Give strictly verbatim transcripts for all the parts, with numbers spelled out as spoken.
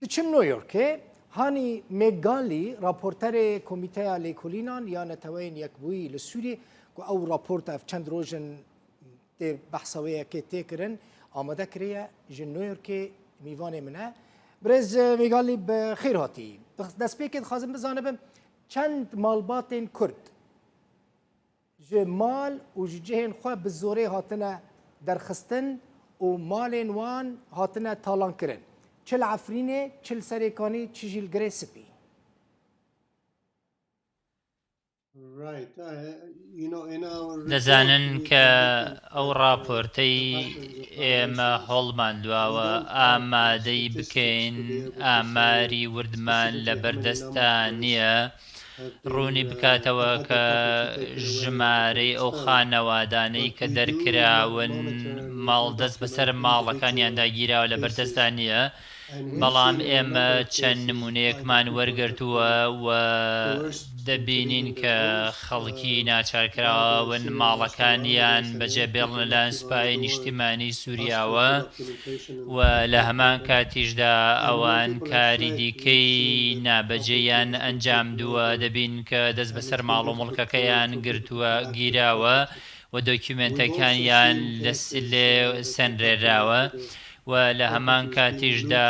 Çim New Yorkê, Hani Megali, raporterê Komîteya Lêkolînan ya Neteweyên Yekbûyî li Sûriyê, ku ew raporta ev çend roj in tê behsa wê yekê tê kirin, amade kiriye, ji New Yorkê mîvanê min e. Birêz Megali, bi xêr hatî. Destpêkê dixwazim bizanibim, çend malbatên Kurd ji mal û ji cihên xwe bi zorê hatine derxistin û malên wan hatine talankirin. Çi li Efrînê, çi li Serêkanî, çi jî li Girê Spî. Right. Uh, you know, in our report, Dizanin we ke conducted ew a raportey comparative of ئێمە violations. هەوڵمان We دواوە don't have ئامادەی statistics بکەین، to be able to say ئاماری وردمان exactly لە how many بەردەستدا numbers نییە. Ronî بکاتەوە کە ژمارەی ئەو خانەوادانەی کە دەرکراون، ماڵ دەست بەسەر ماڵەکانیاندا گیراوە، لە بەردەستدا نییە، بەڵام ئێمە چەند نمونەیەکمان وەرگرتووە و دەبینین کە خەڵکی ناچارکراون ماڵەکانیان بەجێبێڵن لەلایەن سوپای نیشتیمانی سووریاوە و لە هەمان کاتیشدا ئەوان کاری دیکەی نابەجێیان ئەنجام دووە، دەبین کە دەست بەسەر ماڵ و مڵکەکەیان گرتووە، گیراوە و دۆکیومێنتەکانیان لە س-، لێ سەنرێراوە و لە هەمان کاتیشدا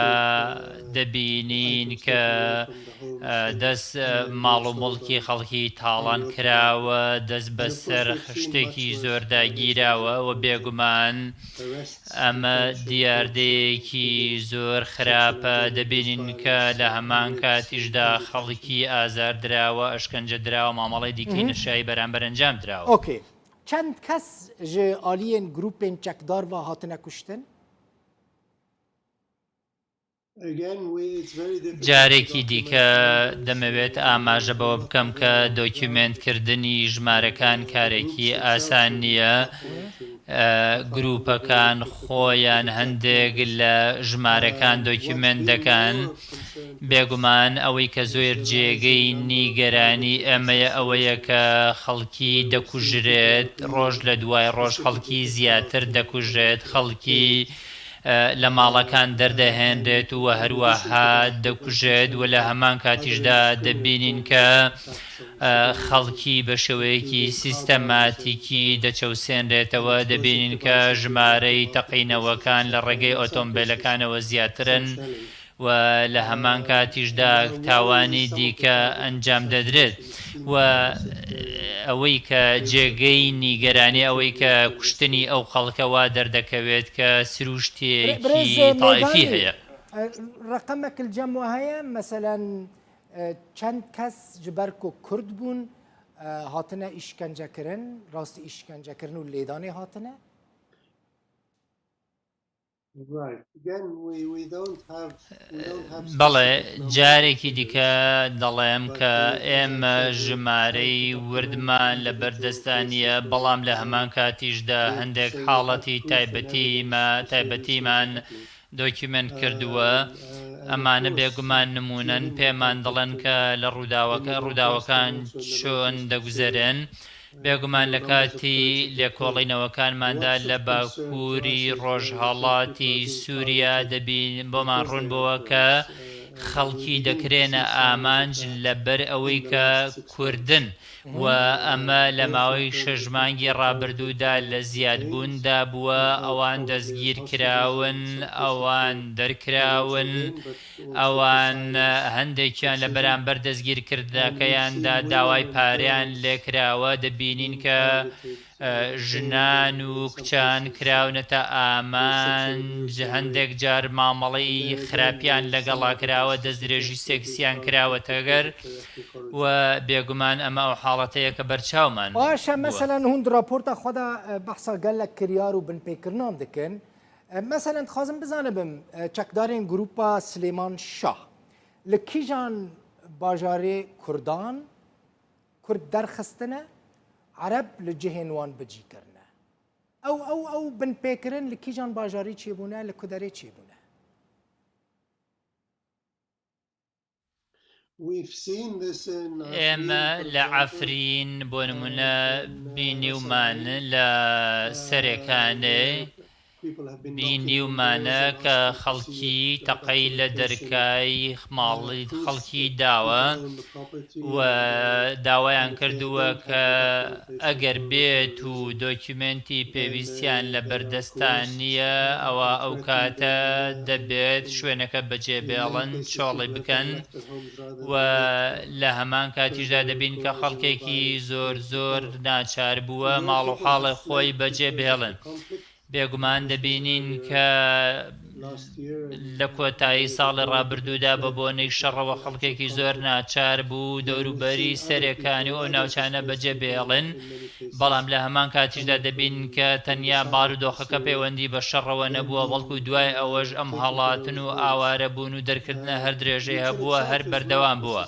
دەبینین کە، ئە، دەست، ئە، ماڵ و مڵکی خەڵکی تاڵان کراوە، دەست بەسەر شتێکی زۆردا گیراوە و بێگومان ئەمە دیاردەیەکی زۆر خراپە. دەبینین کە لە هەمان کاتیشدا خەڵکی ئازار دراوە، ئەشکەنجە دراوە، مامەڵەی دیکەی نەشایی بەرامبەر ئەنجام دراوە. ئۆکەی. چەند کەس ji aliyên grûpên çekdar ve hatine kuştin? جارێکی دیکە دەمەوێت ئاماژە بەوە بکەم کە دۆکیومێنتکردنی ژمارەکان کارێکی ئاسان نییە. ئە، گروپەکان خۆیان هەندێک لە ژمارەکان دۆکیومێنت دەکەن. بێگومان ئەوەی کە زۆر جێگەی نیگەرانی ئێمەیە ئەوەیە کە خەڵکی دەکوژرێت، ڕۆژ لە دوای ڕۆژ خەڵکی زیاتر دەکوژرێت، خەڵکی، ئە، لە ماڵەکان دەردەهێنرێت و هەروەها دەکوژێت و لە هەمان کاتیشدا دەبینین کە، ئە، خەڵکی بە شێوەیەکی سیستەماتیکی دەچەوسێنرێتەوە. دەبینین کە ژمارەی تەقینەوەکان لە ڕێگەی ئۆتۆمبیلەکانەوە زیاترن و لە هەمان کاتیشدا تاوانی دیکە ئەنجام دەدرێت و ئەوەی کە جێگەی نیگەرانی ئەوەی کە کوشتنی ئەو خەڵکە وا دەردەکەوێت کە سروشتێکی تایفی هەیە. Reqemek li cem we heye, meselen, e, çend kes ji ber ku Kurd bûn, e, hatine îşkencekirin, rastî îşkencekirin û lêdanê hatine? بەڵێ، جارێکی دیکە دەڵێم کە ئێمە ژمارەی وردمان لە بەردەستدا نییە، بەڵام لە هەمان کاتیشدا هەندێک حاڵەتی تایبەتیمە-، تایبەتیمان دۆکیومێنت کردووە. ئەمانە بێگومان نمونەن، پێمان دەڵێن کە لە ڕووداوەکە-، ڕووداوەکان چۆن دەگوزەرێن. بێگومان لە کاتی لێکۆڵینەوەکانماندا لە باکووری ڕۆژهەڵاتی سووریا دەبین، بۆمان ڕوون بووە کە خەڵکی دەکرێنە ئامانج لەبەر ئەوەی کە کوردن و ئەمە لە ماوەی شەش مانگی ڕابردوودا لە زیادبووندا بووە. ئەوان دەستگیر کراون، ئەوان دەرکراون، ئەوان هەندێکیان لە بەرامبەر دەستگیرکردنەکەیاندا داوای پارەیان لێکراوە. دەبینین کە، ئە، ژنان و کچان کراونەتە ئامانج، هەندێک جار مامەڵەی خراپیان لەگەڵا کراوە، دەستدرێژی سێکسیان کراوەتە گەر و بێگومان ئەمە ئەو حاڵەتەیە کە بەرچاومان باشە، بووە. Meselen hûn di raporta xwe de, e, behsa gelek kiryar û binpêkirinan dikin. E, meselen dixwazim bizanibim, e, çekdarên grûpa Silêman Şah li kîjan bajarê Kurdan Kurd derxistine, Ereb li cihên wan bicî kirine? Ew, ew, ew binpêkirin li kîjan bajarî çêbûne, li ku derê çêbûne? ئێمە لە عەفرین بۆ نمونە بینیومان لە سەرێکانێ بینیومانە کە خەڵکی تەقەی لە دەرکای ماڵی خەڵکی داوە و داوایان کردووە کە ئەگەر بێت و دۆکیومێنتی پێویستیان لە بەردەستان نییە، ئەوە ئەو کاتە دەبێت شوێنەکە بەجێ بێڵن، چۆڵی بکەن و لە هەمان کاتیشدا دەبین کە خەڵکێکی زۆر زۆر ناچار بووە ماڵ و حاڵی خۆی بەجێ بێڵن. بێگومان دەبینین کە لە کۆتایی ساڵی ڕابردوودا بە بۆنەی شەڕەوە خەڵکێکی زۆر ناچار بوو دەوروبەری سەرێکانی و ئەو ناوچانە بەجێ بێڵن، بەڵام لە هەمان کاتیشدا دەبین کە تەنیا بارودۆخەکە پەیوەندی بە شەڕەوە نەبووە، بەڵکو دوای ئەوەش ئەم هەڵاتن و ئاوارەبوون و دەرکردنە هەر درێژەی هەبووە، هەر بەردەوام بووە.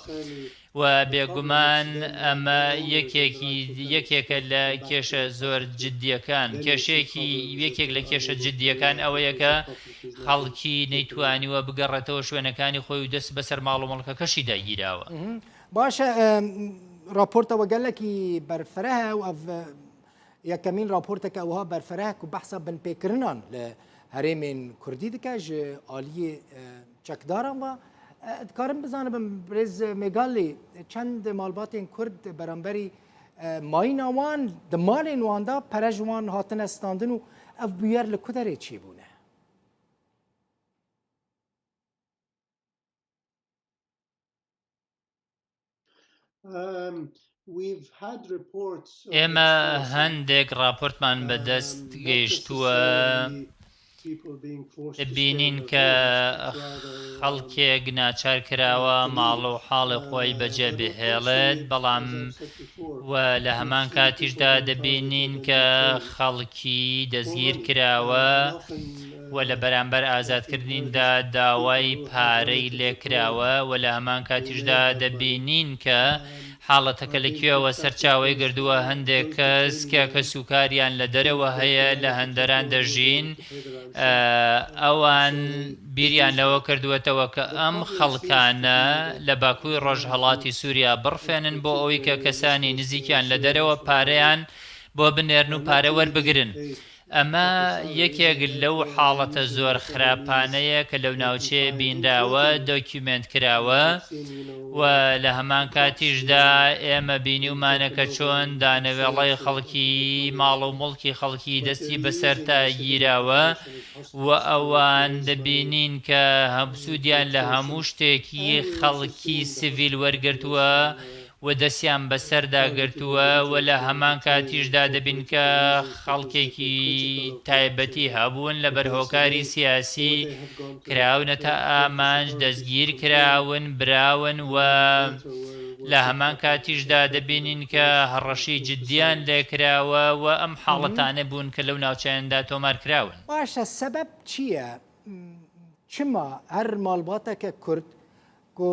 و بێگومان ئەمە یەکێکی یەکێکە لە کێشە زۆر جدیەکان کێشەیەکی یەکێک لە کێشە جدیەکان ئەوەیە کە خەڵکی نەیتوانیوە بگەڕێتەوە شوێنەکانی خۆی و دەست بەسەر ماڵ و مەڵکەکەشی داگیراوە. باشە، ئەم، راپۆرتەوە گەلێکی بەرفرەهە و ئەڤ یەکەمین راپۆرتێکە ئەوها بەرفرەهە کو بەحسا بنپێکردنان لە هەرێمێن کوردی دکە ژ ئالیێ چەکداران وا. دکارم بزانبم برێز مێگالی چەند ماڵباتێن کورد بەرامبەری ماینا وان دمالێن واندا پەرە ji wan hatine standin û ev bûyer li ku derê çêbûne? ئێمە هەندێک ڕاپۆرتمان بەدەست گەیشتووە، دەبینین کە خەڵکێک ناچار کراوە ماڵ و حاڵی خۆی بەجێ بهێڵێت، بەڵام و لە هەمان کاتیشدا دەبینین کە خەڵکی دەستگیر کراوە و لە بەرامبەر ئازادکردنیندا داوای پارەی لێکراوە و لە هەمان کاتیشدا دەبینین کە حاڵەتەکە لە کوێوە سەرچاوەی گردووە. هەندێک کەس کە کەسوکاریان لە دەرەوە هەیە لە هەندەران دەژین، ئەوان بیریان لەوە کردووەتەوە کە ئەم خەڵکانە لە باکووری ڕۆژهەڵاتی سووریا بڕفێنن بۆ ئەوەی کە کەسانی نزیکیان لە دەرەوە پارەیان بۆ بنێرن و پارە وەربگرن. ئەمە یەکێک لەو حاڵەتە زۆر خراپانەیە کە لەو ناوچەیە بینراوە، دۆکیومێنت کراوە و لە هەمان کاتیشدا ئێمە بینیومانە کە چۆن دانەوێڵەی خەڵکی، ماڵ و موڵکی خەڵکی دەستی بەسەردا گیراوە و ئەوان دەبینین کە هەم سوودیان لە هەموو شتێکی خەڵکی سڤیل وەرگرتووە و دەستیان بەسەردا گرتووە و لە هەمان کاتیشدا دەبین کە خەڵکێکی تایبەتی هەبوون لەبەر هۆکاری سیاسی کراونەتە ئامانج، دەستگیر کراون، براون و لە هەمان کاتیشدا دەبینین کە هەڕەشی جددیان لێکراوە و ئەم حاڵەتانە بوون کە لەو ناوچەیاندا تۆمار کراون. باشە، سەبەب چییە؟ چما هەر ماڵباتەکە کورد ku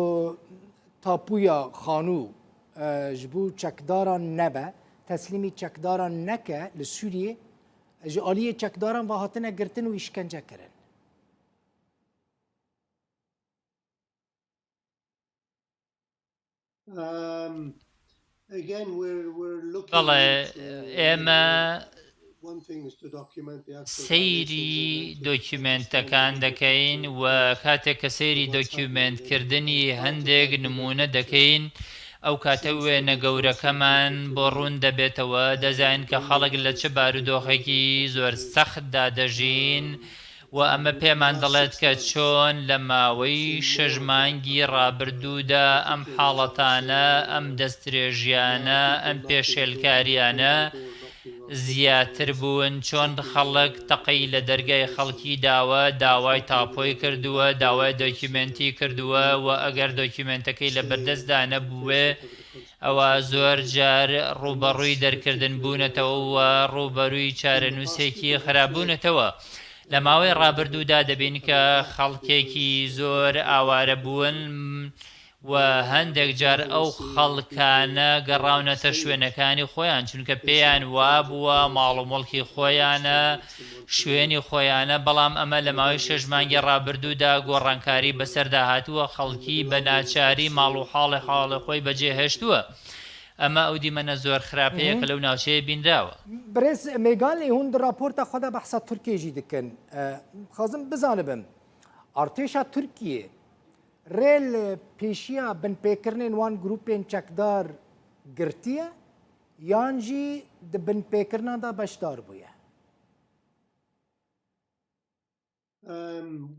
tapuya xanû ji bo çekdaran nebe, teslîmî çekdaran neke li Sûriyê, ji aliyê çekdaran ve hatine girtin û îşkence kirin. بەڵێ، ئێمە سەیری دۆکیومێنتەکان دەکەین و کاتێک کە سەیری دۆکیومێنتکردنی هەندێک نمونە دەکەین، ئەو کاتە وێنە گەورەکەمان بۆ ڕوون دەبێتەوە، دەزانین کە خەڵک لە چ بارودۆخێکی زۆر سەختدا دەژین، و ئەمە پێمان دەڵێت کە چۆن لە ماوەی شەش مانگی ڕابردوودا ئەم حاڵەتانە، ئەم دەستدرێژیانە، ئەم پێشێلکاریانە زیاتر بوون، چۆن خەڵک تەقەی لە دەرگای خەڵکی داوە، داوای تاپۆی کردووە، داوای دۆکیومێنتی کردووە و ئەگەر دۆکیومێنتەکەی لە بەردەستدا نەبووێ، ئەوە زۆر جار ڕووبەڕووی دەرکردن بوونەتەوە و ڕووبەرووی چارەنووسێکی خراپ بوونەتەوە. لە ماوەی ڕابردوودا دەبین کە خەڵکێکی زۆر ئاوارە بوون و هەندێک جار ئەو خەڵکانە گەڕاونەتە شوێنەکانی خۆیان، چونکە پێیان وا بووە ماڵ و مڵکی خۆیانە، شوێنی خۆیانە، بەڵام ئەمە لە ماوەی شەش مانگی ڕابردوودا گۆڕانکاری بەسەردا هاتووە، خەڵکی بە ناچاری ماڵ و حاڵی حاڵی خۆی بەجێ هێشتووە. ئەمە ئەو دیمەنە زۆر خراپەیە کە لەو ناوچەیە بینراوە. Birêz Mêgalî, hûn di raporta xwe de behsa Tirkiyê jî dikin. E, dixwazim bizanibim, artêşa Tirkiyê rê li pêşiya binpêkirinên wan grûpên çekdar girtiye, yan jî di binpêkirinan de beşdar bûye? Um,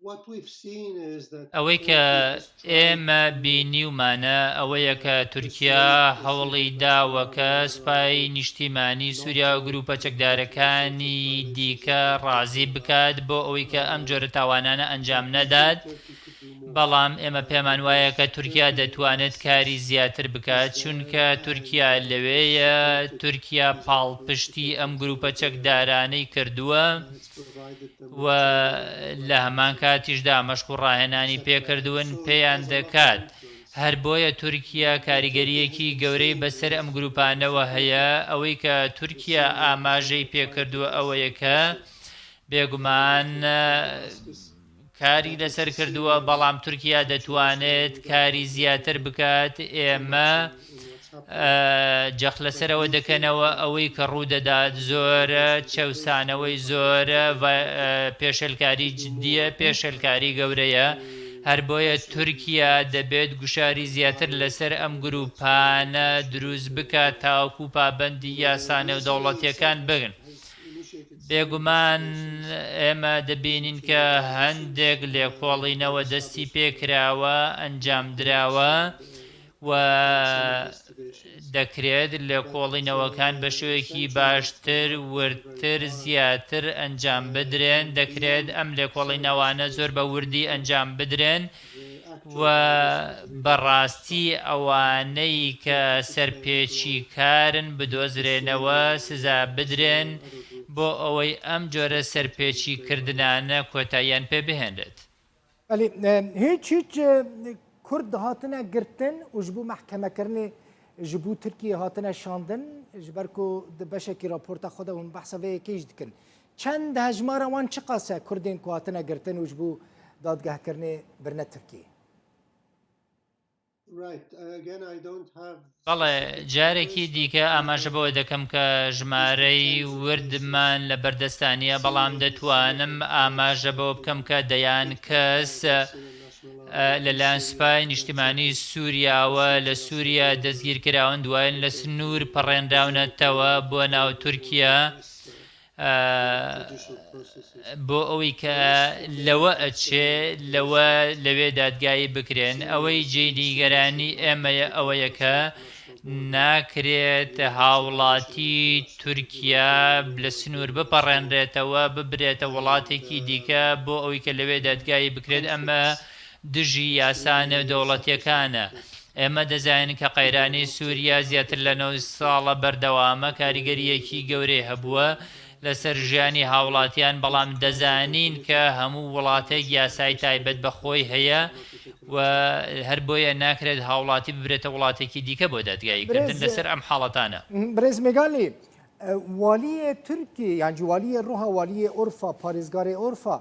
what we've seen is that ئەوەی کە Turkey is trying ئێمە to بینیومانە ئەوەیە کە تورکیا هەوڵی داوە کە سوپای نیشتیمانی سووریا و گروپە چەکدارەکانی دیکە ڕازی بکات بۆ ئەوەی کە ئەم جۆرە تاوانانە ئەنجام نەدات. بەڵام ئێمە پێمان وایە کە تورکیا دەتوانێت کاری زیاتر بکات، چونکە تورکیا لەوێیە، تورکیا پاڵپشتی ئەم گروپە چەکدارانەی کردووە و لە هەمان کاتیشدا مەشق و ڕاهێنانی پێکردوون پێیان دەکات. هەر بۆیە تورکیا کاریگەریەکی گەورەی بەسەر ئەم گروپانەوە هەیە. ئەوەی کە تورکیا ئاماژەی پێکردووە ئەوەیە کە بێگومان کاری لەسەر کردووە، بەڵام تورکیا دەتوانێت کاری زیاتر بکات. ئێمە، ئە، جەخت لەسەرەوە دەکەنەوە، ئەوەی کە ڕوو دەدات زۆرە، چەوسانەوەی زۆرە و، ئە، پێشێلکاری جدیە، پێشێلکاری گەورەیە. هەر بۆیە تورکیا دەبێت گوشاری زیاتر لەسەر ئەم گروپانە دروست بکات، تاوەکو پابەندی یاسا نێودەوڵەتیەکان بگن. بێگومان ئێمە دەبینین کە هەندێک لێکۆڵینەوە دەستی پێکراوە، ئەنجام دراوە و دەکرێت لێکۆڵینەوەکان بە شێوەیەکی باشتر، وردتر، زیاتر ئەنجام بدرێن. دەکرێت ئەم لێکۆڵینەوانە زۆر بە وردی ئەنجام بدرێن و بەڕاستی ئەوانەی کە سەرپێچیکارن بدۆزرێنەوە، سزا بدرێن، بۆ ئەوەی ئەم جۆرە سەرپێچیکردنانە کۆتاییان پێ بهێنرێت. Belê, e, hiç, hiç, e, Kurd hatine girtin û ji bo mehkemekirinê ji bo Tirkiyê hatine şandin, ji ber ku di beşekî raporta xwe de hûn behsa vê yekê jî dikin. Çend hejmara wan çiqas e Kurdên ku hatine girtin û ji bo dadgehkirinê birine Tirkiyê? Right. Uh, again, I don't have بەڵێ، جارێکی دیکە ئاماژە بەوە دەکەم کە ژمارەی وردمان لە بەردەستانیە، بەڵام دەتوانم ئاماژە بەوە بکەم کە دەیان کەس، ئە، لەلایەن سوپای نیشتیمانی سووریاوە لە سووریا دەستگیر کراون، دوایین لە سنوور پەڕێنراونەتەوە بۆ ناو تورکیا. ئە، بۆ ئەوەی کە لەوە ئەچێ، لەوە لەوێ دادگایی بکرێن. ئەوەی جێی نیگەرانی ئێمەیە ئەوەیە کە ناکرێت هاوڵاتی تورکیا لە سنوور بپەڕێنرێتەوە، ببرێتە وڵاتێکی دیکە بۆ ئەوەی کە لەوێ دادگایی بکرێت. ئەمە دژی یاسا نێودەوڵەتیەکانە. ئێمە دەزانین کە قەیرانی سووریا زیاتر لە نەوەد ساڵە بەردەوامە، کاریگەریەکی گەورەی هەبووە لەسەر ژیانی هاوڵاتیان، بەڵام دەزانین کە هەموو وڵاتێک یاسای تایبەت بە خۆی هەیە و هەر بۆیە ناکرێت هاوڵاتی ببرێتە وڵاتێکی دیکە بۆ دادگاییکردن. برێز، لەسەر ئەم حاڵەتانە. برێز مێگالی، ئە، والیە تورکی، یان جی والیە ڕوها، والیە ئۆرفا، پارێزگارێ ئۆرفا،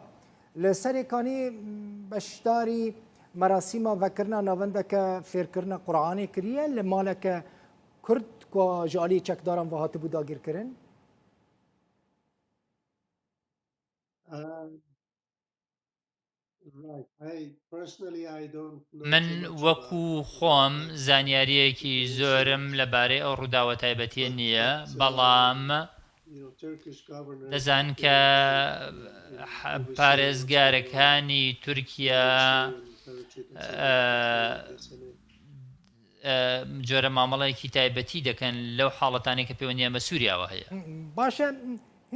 لە سەرێکانی بەشداری مەراسیما ڤەکردنا ناوەندەکە فێرکردنا قورئانê kiriye li maleke Kurd ku ji alî çekdaran ve hatibû dagîrkirin? Uh, right. I personally, I don't know من too much وەکو about خۆم زانیاریەکی زۆرم لەبارەی ئەو ڕووداوە تایبەتیە نییە، بەڵام دەزان کە پارێزگارەکانی تورکیا، ئە، ئە، جۆرە مامەڵەیەکی تایبەتی دەکەن لەو حاڵەتانەی کە پەیوەندیان بە سووریاوە هەیە. باشە،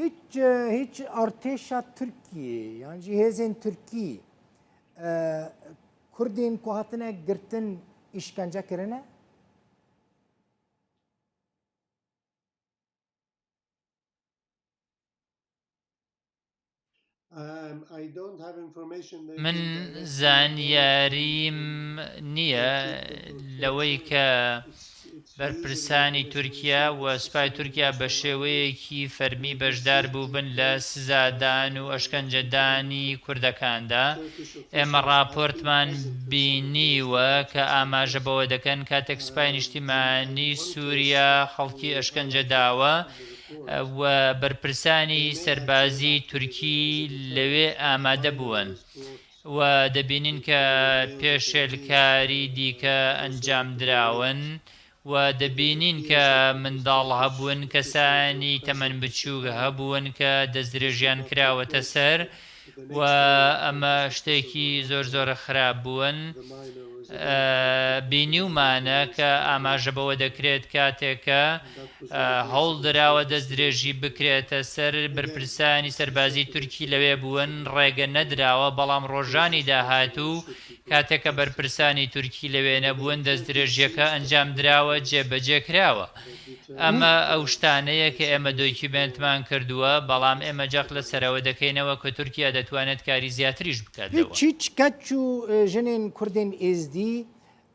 هیچ، هیچ artêşa Tirkiyê yan jî hêzên Tirkî، ئە، Kurdên ku hatine girtin îşkence kirine؟ Um, I don't have information. من زانیاریم نییە لەوەی کە بەرپرسانی تورکیا و سوپای تورکیا بە شێوەیەکی فەرمی بەشدار بووبن لە سزادان و ئەشکەنجەدانی کوردەکاندا. ئێمە ڕاپۆرتمان بینیوە کە ئاماژە بەوە دەکەن کاتێک سوپای نیشتیمانی سووریا خەڵکی ئەشکەنجە داوە و بەرپرسانی سەربازی تورکی لەوێ ئامادە بوون و دەبینین کە پێشێلکاری دیکە ئەنجام دراون و دەبینین کە منداڵ هەبوون، کەسانی تەمەن بچووک هەبوون کە دەستدرێژیان کراوەتە سەر و ئەمە شتێکی زۆر زۆر خراپ بوون. ئە، بینیومانە کە ئاماژە بەوە دەکرێت کاتێک کە، ئە، هەوڵ دراوە دەستدرێژی بکرێتە سەر، بەرپرسانی سەربازی تورکی لەوێ بوون، ڕێگە نەدراوە، بەڵام ڕۆژانی داهاتوو کاتێک کە بەرپرسانی تورکی لەوێ نەبوون، دەستدرێژیەکە ئەنجام دراوە، جێبەجێ کراوە. ئەمە ئەو شتانەیە کە ئێمە دۆکیومێنتمان کردووە، بەڵام ئێمە جەخت لەسەرەوە دەکەینەوە کە تورکیا دەتوانێت کاری زیاتریش بکات لەوە. هیچ کەچ و، ئە، ژنên Kurdên Êzdî،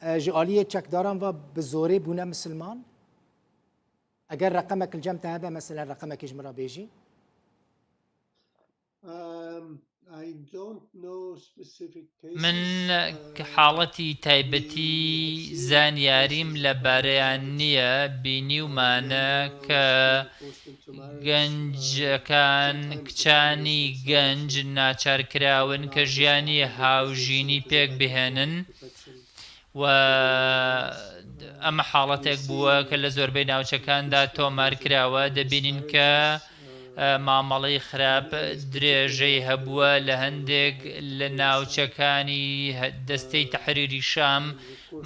ئە، ji aliyê çekdaran ve bi zorê bûne misilman? Eger reqemek li cem te hebe, meselen reqemekê ji min re bêjî. Um, I don't know specific cases. من Uh, حاڵەتی تایبەتی زانیاریم لەبارەیان نییە. بینیومانە کە گەنجەکان، کچانی گەنج ناچارکراون کە ژیانی هاوژینی پێک بهێنن و ئەمە حاڵەتێک بووە کە لە زۆربەی ناوچەکاندا تۆمار کراوە. دەبینین کە، ئە، مامەڵەی خراپ درێژەی هەبووە لە هەندێک لە ناوچەکانی هە-، دەستەی تەحریری شام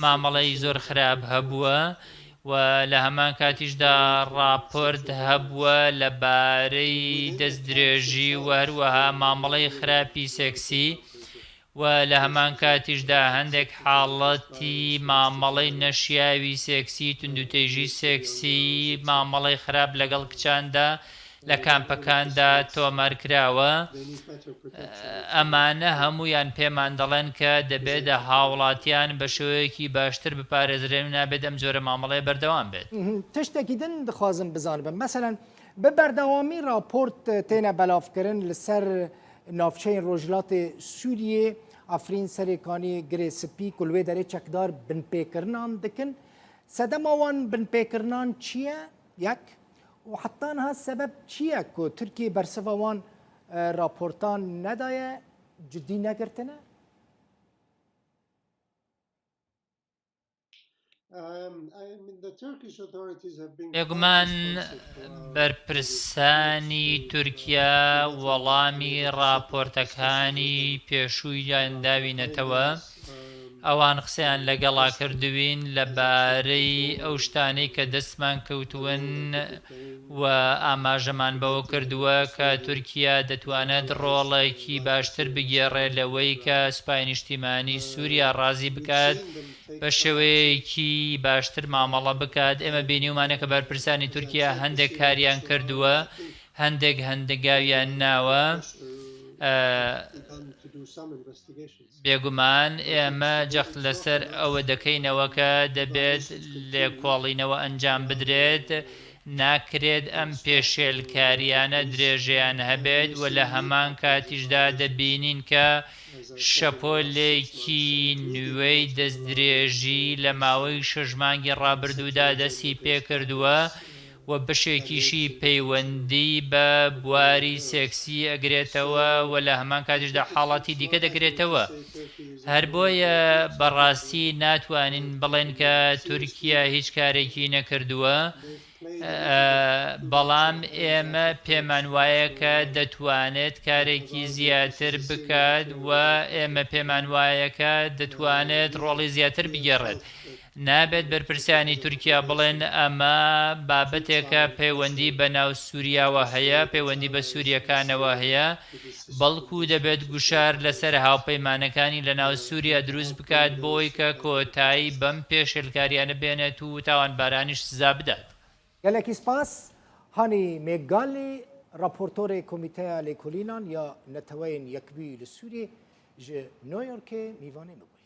مامەڵەی زۆر خراپ هەبووە و لە هەمان کاتیشدا ڕاپۆرت هەبووە لە بارەی دەستدرێژی و هەروەها مامەڵەی خراپی سێکسی و لە هەمان کاتیشدا هەندێک حاڵەتی مامەڵەی نەشیاوی سێکسی، توندوتێژی سێکسی، مامەڵەی خراپ لەگەڵ کچاندا لە کامپەکاندا تۆمار کراوە. ئەمانە هەمویان پێمان دەڵێن کە دەبێت هاوڵاتیان بە شێوەیەکی باشتر بپارێزرێن و نابێت ئەم جۆرە مامەڵەیە بەردەوام بێت. Mhm. Tiştekî din dixwazim bizanibim. Meselen, bi berdewamî raport têne belavkirin li ser navçeyên Rojhilatê Sûriyê, Efrîn, Serêkanî, Girê Spî ku li wê derê çekdar binpêkirinan dikin. Sedema wan binpêkirinan çi ye? Yek. Û heta niha sebeb çi ye ku Tirkiye bersiva wan, e, raportan nedaye, cidî negirtine? Um, I mean, the Turkish authorities have been quite Bêguman responsive to our berpirsani Turkiye welamî raportekani pêşûyan dawînetewî. Ewan qiseyên legelan kirdibîn lebarey ew ştanî ke destman kewtibin û amajeman bewe kirdibe ke Tirkiye detwanet rolekî baştir bigêre lewey ke Spay Niştimanî Sûriye razî biket, be şêweyekî baştir mamele biket. Ême bînîmane ke berpirsanî Tirkiye hendek kariyan kirdibe, hendek hendegawiyan nawe. Bêguman ême cext leser ewe dekeynewe ke debêt lêkolînewe encam bidrêt. Nakirêt em pêşêlkariyanê dirêjeyan hebêt û le heman katî jî de debînîn ke şepolekî nûwey destdirêjî le mawey şeş mangê rabirdu de destî pêkirdiwe û bişêkî jî peywendî be buwarî seksî egirêtewe û le heman katî jî de halatî dîke degirêtewe. Her boye berastî natwanîn bilên ke Tirkiye hîç karekî nekirdiwe. Belam ême pêman waye ke detwanêt karekî ziyatir biket û ême pêman waye ke detwanêt rolî ziyatir bigêret. Nabêt berpirsanî Tirkiye bilên eme babetêke peywendî be nav Sûriye we heye, peywendî be Sûriyekane we heye. Belkû debêt guşar leser hawpeymanekanî le nav Sûriye dirûst biket, boy ke kotayî bem pêşêlkariyane bênet û tawanbaranî jî siza bidet. Gelekî spas. Hanî Megalî, raportorê Komîteya Lêkolînan ya Neteweyên Yekbûyî li Sûriyê ji New Yorkê mîvanê me bû.